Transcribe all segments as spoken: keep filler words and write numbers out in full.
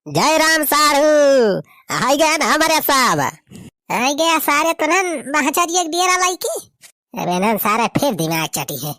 जय राम साढ़ू, आइ गए ना हमरे सब। आइ गए सारे, तुनन महचरिया के बियरा लइके। अब इन्हन सारे फिर दिमाग चटी है।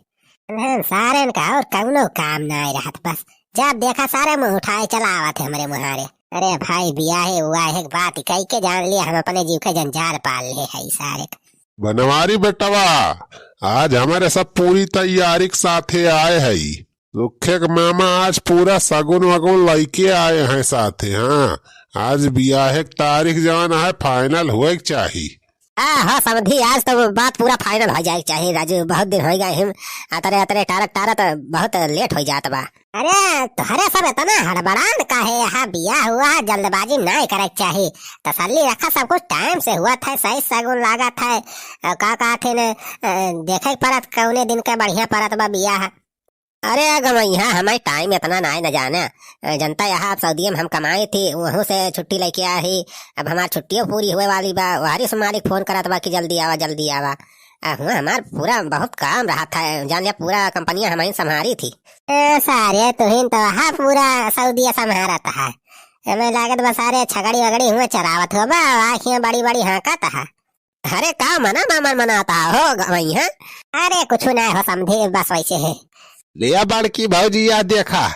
इन्हन सारे का और कउनो काम नाहीं रहत, बस जब देखा सारे मुँह उठाए चला आवत है हमरे मुहारे। अरे भाई, बियाहे हुआ है, एक बात कहि के जान लिया, हम अपने जीव के जंजाल पाल ले है सारे का। बनवारी बेटवा, आज हमरे सब पूरी तैयारी के साथे आए हई। सुखे के मामा आज पूरा सगुन वगुन लइके आए हैं साथे। हाँ, आज बियाहे के तारीख जवन है, final होए के चाही। हाँ, हाँ, समधी, आज तो बात पूरा final होइ जाए के चाही, राजू। बहुत दिन होइ गए हम अतरे, अतरे टारत, टारत बहुत late होइ जात बा। अरे, तोहरे सब इतना हड़बड़ान काहे? यहाँ बियाह हुआ है, जल्दबाजी नाहीं करे के चाही। तसल्ली रखा, सब कुछ time से हुआ था, सही सगुन लागत है। अ, का कहत है न, अ, देखे के परत कउने दिन के बढ़िया परत बा बियाह। अरे गवैया, हमें time इतना नाहीं न जाने। अ, जनता यहाँ अब सऊदिया में हम कमाई थी, वहूँ से छुट्टी लइके आए ही। अब हमार छुट्टियो पूरी होए वाली बा, वहरी से मालिक phone करत बा कि जल्दी आवा, जल्दी आवा। आ, हुआ हमार पूरा बहुत काम रहत है, जान लिया पूरा कंपनिया हमहीं संभारी थी। ए, सारे तुहिन तो हा पूरा सऊदिया संभारत है। हमें लागत बा सारे छगड़ी वगड़ी हुआ चरावत हो बा, आँखियाँ बड़ी बड़ी हाँकत है। अरे का मना मामा मनाता हो गवैया? अरे कुछ ना हो समधी, बस वैसे है। लिया बड़की भौजी, या देखा,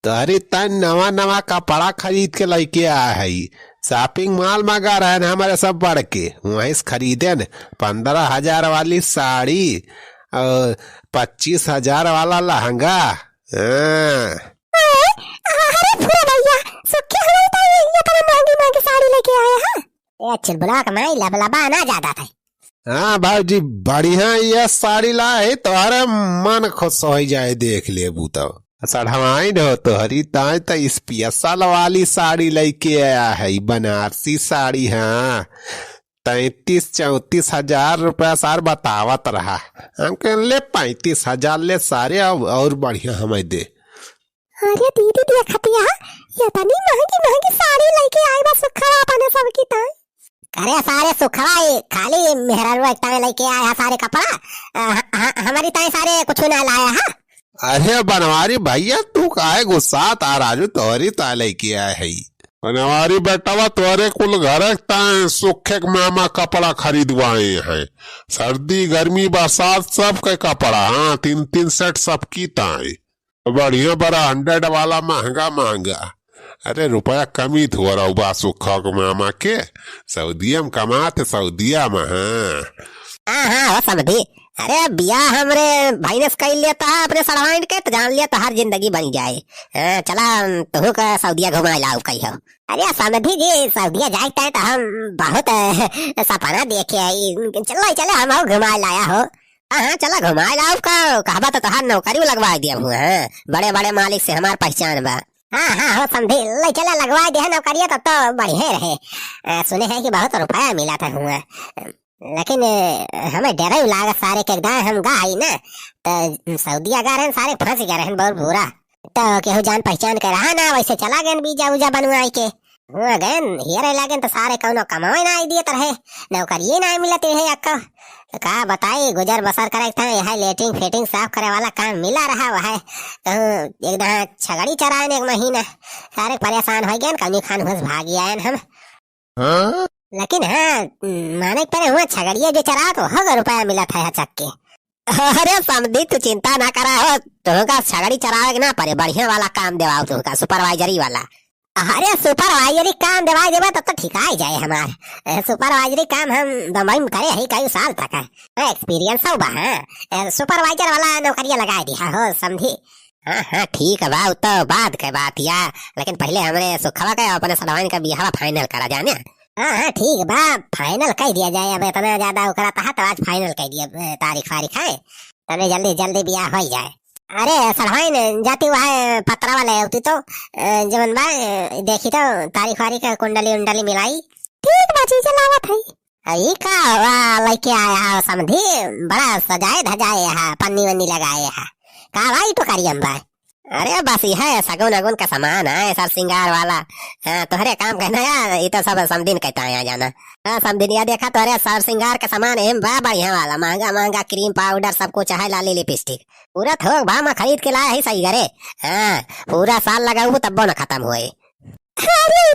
तोहरी तन नवा नवा कपड़ा खरीद के लइके आ हई। Shopping mall में गा रहन हमरे सब बड़के, वहीं से खरीदेन पन्द्रह हजार वाली साड़ी और पच्चीस हजार वाला लहंगा। हाँ। अरे फुरा भैया, सुखे हुए तो ये इतना महंगी महंगी साड़ी लेके आए हैं। ए चुलबुला के माई लबलबा ना ज्यादा था। हाँ भौजी, बढ़िया ये साड़ी लाए, तोहरे मन खुश होइ जाए, देख लेबू तब। सढ़वाइन हो तोहरी, ताई त special वाली साड़ी लइके आया है, बनारसी साड़ी। हाँ, तैंतीस चौंतीस हजार रुपया सार बतावत रहा। हम कहन, "ले पैंतीस हजार ले सारे, अब और बढ़िया हमें दे।" अरे दीदी, देखतिया, ये तनी महंगी महंगी साड़ी लइके आए बा सुखवा अपने सबकी ताई। अरे सारे सुखवा, ये खाली मेहरारू एक ताई लइके आए है सारे कपड़ा। अ, ह-, ह-, हमारी ताई सारे कुछ ना लाया है। अरे बनवारी भैया, तू काहे गुस्सात आ राजू, तोहरी ताई लइके आए है। बनवारी बेटवा, तोहरे कुल घर ताई सुखे के मामा कपड़ा खरीदवाए हैं। सर्दी, गर्मी, बरसात, सबके कपड़ा, हाँ, तीन तीन set सबकी ताई। बढ़िया branded वाला महंगा महंगा। अरे रुपया कमी थोड़ा बा सुखा के मामा के, सऊदिया में कमात सऊदिया में, हाँ। हाँ, हाँ, हो समधी। अरे बियाह हमरे भाई ने से कइल लेता है अपने सड़वाइन के, तो जान लिया तो हर जिंदगी बन जाए। हाँ, चला तुहू का सऊदिया घुमाए लाओ कहियो। अरे समधी जी, सऊदिया जाए के तो हम बहुत, अ, सपना देखे आई। चलो, चलो, हम घुमाए लाया हो। हाँ, हाँ, चला घुमाए लाओ का, कहबा तो तोहार नौकरी लगवा दिया हुआ है। बड़े बड़े मालिक से हमार पहचान बा। हाँ, हाँ, हो समधी, ले चला लगवा दे नौकरिया, तब तो बढ़िया रहे। अ, सुने हैं कि बहुत रुपया मिला था हुआ, लेकिन, अ, हमें डरे लागत सारे के एकदम हम गा आई ना, तो सऊदिया गा रहन सारे फंस गए रहन बहुत बुरा। तो केहू जान पहचान के रहा ना, वैसे चला गए वीजा उजा बनवाई के। हुआ गए, हियरे लागेन तो सारे कौनो कमावे ना आई दिए तरहे, नौकरिये ना मिलत रहे अक्का। का बताई, गुजर बसर करे था, यहाँ लेटरिन फिटिंग साफ करे वाला काम मिला रहा वह। कहूँ एक दहा छगड़ी चराएन एक महीना, सारे परेशान हो गए, कौनी खान हुस भागी आएन हम। हाँ? लेकिन हाँ, माने के परे हुआ छगड़िया जो चरात हो, हो रुपया मिलत है चक्के। अरे समधी, तू चिंता ना करा हो, तुहका छगड़ी चरावे के ना परे, बढ़िया वाला काम देवाओ तुहका, supervisory वाला। अरे supervisory काम देवाई देबा तब तो ठिकाई जाए हमार। ए, supervisory काम हम बम्बई में करे ही कई साल तक है। ए, experience हो बा, हाँ। ए, supervisor वाला नौकरिया लगाए दिया हो, समधी। हाँ, हाँ, ठीक बा, उ तो बाद के बात या, लेकिन पहले हमरे सुखवा के अपने सड़वाइन का बियाह final करा जाने। हाँ, हाँ, ठीक बा, final कर दिया जाए। अब इतना ज्यादा ओकरा तहा तो आज final कर दिया, ए, तारीख फारीख है, तने जल्दी जल्दी बियाह हो जाए। अरे सड़वाइन, जाती हुआ है पत्रा वाले होती तो, ए, जवन बा, ए, देखी तो तारीख वारीख कुंडली उंडली मिलाई। ठीक बा जीजा, लावत है। आ, ई का हुआ, लइके आया है समधी, बड़ा सजाए धजाए है, पन्नी वन्नी लगाए है। का भाई टोकरिया में बा? अरे बस यह है, सगुन अगुन का सामान है, सर सिंगार वाला। हाँ, तोहरे काम कहना यार, ये तो सब समधिन कहता है जाना। हाँ, समधिनिया देखा, तोहरे सर सिंगार का सामान एम बा बढ़िया वाला, महंगा महंगा cream powder सब कुछ है, लाली lipstick। पूरा थोक भाव में खरीद के लाया ही सही करे। हाँ, पूरा साल लगाऊ तब्बो न खत्म होए। अरे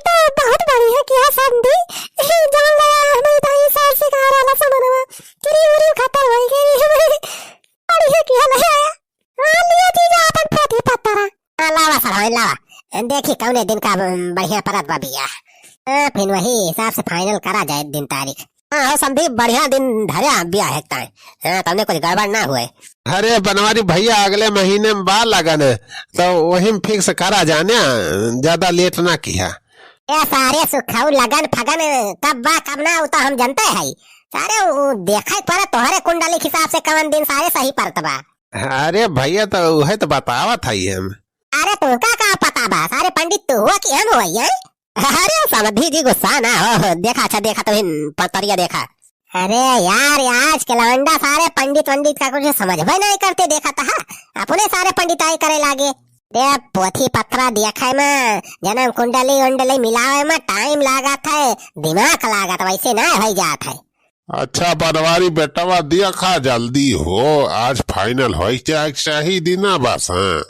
तो किहा समधी, जौन लगा हमरे दाई सास से कहा रहला समनवा, तेरी उरी खतर होई गई। अरे ये किहा ले आया? हाँ, लिया जीजा अपन पोथी पत्तरा। हाँ, लावा सर, हाँ, लावा। देखी कौने दिन का, अम, बढ़िया परत बा बियाह। हाँ, फिर वही हिसाब से final करा जाए दिन तारीख। हाँ, हो समधी, बढ़िया दिन धरे बियाह है ताई। हाँ, तौने कुछ गड़बड़ ना हुए। अरे बनवारी भैया, अगले महीने में बा लगन, तो वही में fix करा जाने, ज्यादा late ना किहा। ए सारे सुखऊ लगन फगन कब बा, कब ना, उ तो हम जनते हई। सारे उ देखे के पड़े तोहरे कुंडली के हिसाब से कवन दिन सारे सही परत बा। अरे भैया, तो उहे तो बतावत हई हम। अरे तुमका का पता बा, सारे पंडित तू हुआ कि हम हुआ, हैं? अरे समधी जी गुस्सा ना हो, देखा, अच्छा देखा, तुहिन पतरिया देखा। अरे यार, आज के लौंडा सारे पंडित वंडित का कुछ समझबे नहीं करते, देखा तो हा, अपने सारे पंडिताई करे लागे। रे पोथी पत्रा देखे में, जन्म कुंडली उंडली मिलावे में time लागत है, दिमाग लागत, वैसे ना होई जात है। अच्छा बनवारी बेटवा, देखा जल्दी हो, आज final होई जाए के चाही दिना बस, हाँ।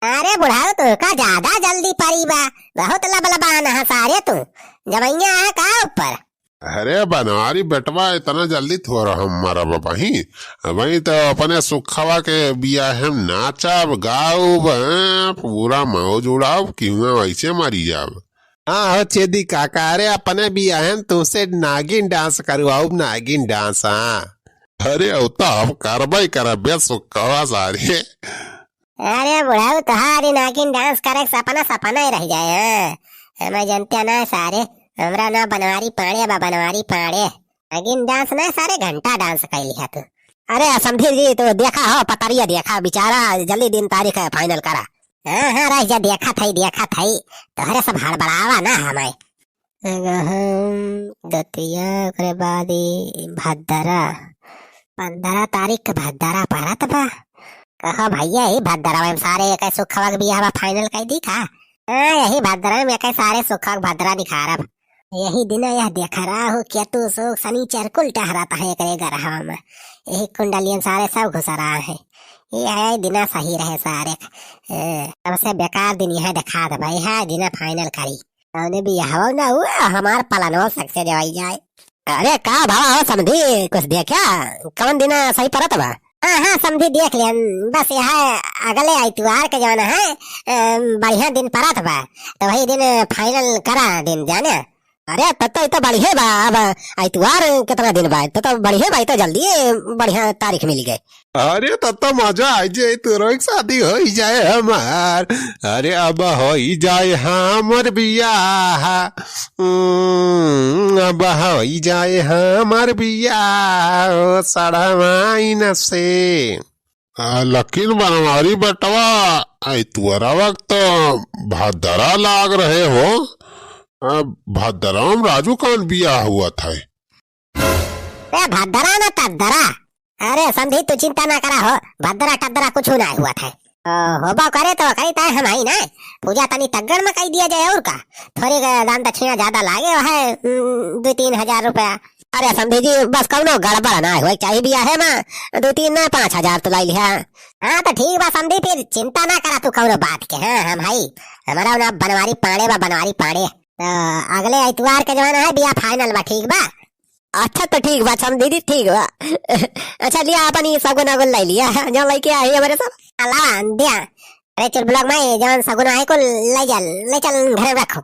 अरे बुढ़ाऊ, तुमका ज्यादा जल्दी परी बा, बहुत लबलबान है सारे तू, जमैया है का ऊपर? अरे बनवारी बेटवा, इतना जल्दी थोड़ा हम मरब बही। वही तो अपने सुखवा के बियाहे में नाचब, गाउब, हैं, पूरा मौज उड़ाउब, किहुआ वैसे मरी जाब। हाँ हो चेदी काका, अरे अपने बियाहे में तुमसे नागिन dance करवाउब, नागिन dance, हाँ। अरे उ तो हम करबे करब बे सुखवा सारे। अरे बुढ़ऊ, तोहारी नागिन dance करे के सपना सपना ही रह जाए, हाँ। हमें जनते ना सारे, हमरा ना बनवारी पांड़े बा, बनवारी पांड़े। नागिन dance ना सारे, घंटा dance कर लिहा तू। अरे समधी जी, तू देखा हो, पतरिया देखा, बेचारा जल्दी दिन तारीख final करा। हाँ, हाँ, रह जा, देखत हई, देखत हई, तोहरे सब हड़बड़ावा ना हमें। गहम, दतिया, ओकरे बाद ई भद्दरा, पंद्रह तारीख के भद्दरा परत बा। कहो भैया, ई भद्दरा में सारे एक सुखवा के बियाह बा, final कर दी का? हाँ, यही भद्दरा में एक सारे सुखवा के भद्दरा निखारब। यही दिन यह देख राहु केतु सुख शनिचर कुल टहरत है एकरे गरहवा में। यही कुंडलियन सारे सब घुसरा है। ये है दिना सही रहे सारे। ए, सबसे बेकार दिन यह दिखा दे भाई, है दिना final करी। कौने बियाहवा ना हुआ, हमार पलनवा success हो जाए। अरे का भावा हो समधी, कुछ देखा कौन दिना सही परत बा? हाँ, हाँ, समधी देख लेन, बस यह अगले आइतवार के जौन है, अ, बढ़िया दिन परत बा, तो वही दिन final करा दिन जाने। अरे तब तो, तो बढ़िया बा, अब आइतवार कितना दिन बा, तो, तो बढ़िया बा, तो जल्दी बढ़िया तारीख मिल गए। अरे तब तो मजा आ जाए, तोरो एक शादी हो ही जाए हमार। अरे अब हो ही जाए हमर बियाह, हम्म, अब हो ही जाए हमर बियाह, ओ सड़वाइन से। आ, लेकिन बनवारी बेटवा, आइतवार वक्त भद्दरा लाग रहे हो। आ, भद्दरा में राजू कान बियाह हुआ था। ए, भद्दरा ना तद्दरा। अरे समधी, तू चिंता ना करा हो, भद्दरा टद्दरा कुछ ना हुआ था। ओ, होबा करे तो करी ताए हम आई ना। पूजा तनी तगड़ में कई दिया जाए और का। थोड़ी ग-, दान दक्षिणा ज्यादा लागे है, उम, दो तीन हजार रुपया। अरे समधी जी, बस कौनो गड़बड़ ना होए चाहिए बियाहे में, दो तीन ना पाँच हजार तो लाई लिहा। हाँ तो ठीक बा समधी, फिर चिंता ना करा तू कौनो बात के। हाँ, हम हई, हमारा ना बनवारी पांड़े बा, बनवारी पांड़े। तो अगले इतवार के जमाना है, बियाह final बा, ठीक बा? अच्छा तो ठीक बा समधी जी, ठीक बा। अच्छा लिया अपन ये सगुन अगुन लाई लिया, जो लेके आई हमारे सब। अला दिया, अरे चल ब्लॉक में जौन सगुन आए को ले चल, ले चल घर में रखो।